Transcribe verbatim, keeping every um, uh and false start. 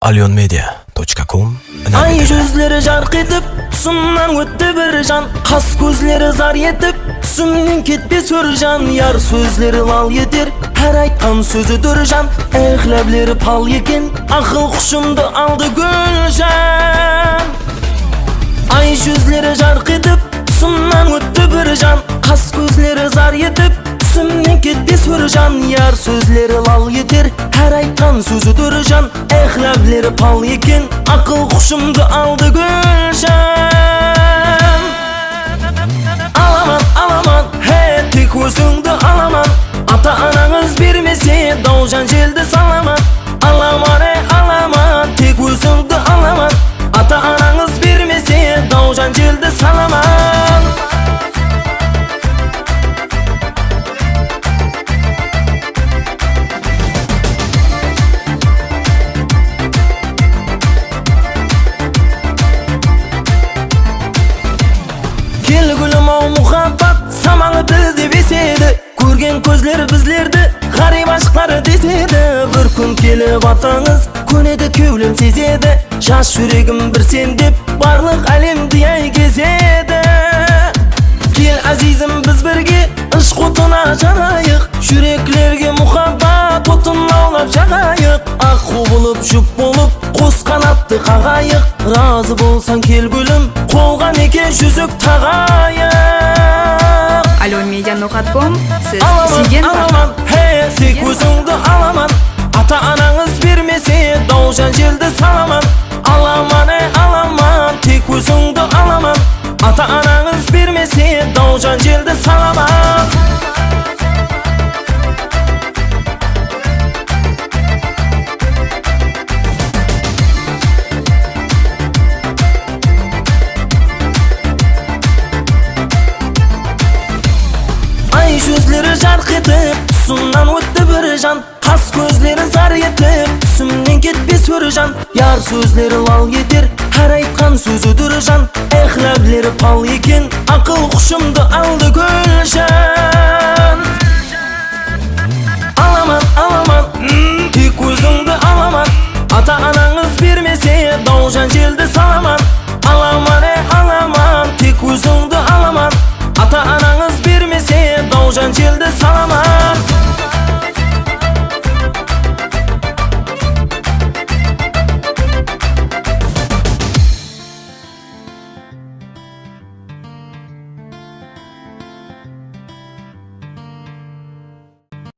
Alyonmedia точка ком. Ay júzleri jarq etip, tusımnan ótti bir jan. Qas kózleri zar etip, túsimnen ketpes bir jan. Yar sózleri lal eter, hár aytqan sózi dúrjan. Eh, lábleri pal eken, aqıl-hushımdı aldı gúljan. Ay júzleri jarq etip, tusımnan ótti bir jan. Qas kózleri zar etip, túsimnen ketpes bir jan. Yar sózleri lal eter, hár aytqan sózi dúrjan. Eh, lábleri pal eken, aqıl-hushımdı aldı gúljan. Alaman, alaman, he, tek ózińdi alaman. Ata-anańız bermese, dawjan jeldi salaman. Alaman, ey, alaman, tek ózińdi alaman. Ata-anańız bermese, dawjan jeldi salaman. Kel gúlim-aw, muhabbat samalı dil dep esedi. Kórgen kózler bizlerdi ǵárip ashıqlar desedi. Bir kún kelip atańız kónedi, kewlim sezedi. Jas júregim bir sen dep, barlıq álemdi ay gezedi. Kel, áziyzim, biz birge ıshq otına janayıq. Júreklerge muhabbat otın lawlap jaǵayıq. Aq quw bolıp, júp bolıp, qos qanattı qaǵayıq. Razı bolsań, kel gúlim, qolǵa meke júzik taǵayıq. Alyonmedia nuqat kom, siz isegen. Alaman, alaman, he, tek ózińdi alaman. Ata-anańız bermese, dawjan jeldi salaman. Alaman, ey, alaman, tek ózińdi alaman. Ata-anańız bermese, dawjan jeldi salaman. Ay júzleri jarq etip, tusımnan ótti bir jan. Qas kózleri zar etip, túsimnen ketpes bir jan. Yar sózleri lal eter, hár aytqan sózi dúrjan. Eh, lábleri pal eken, aqıl-hushımdı aldı gúljan.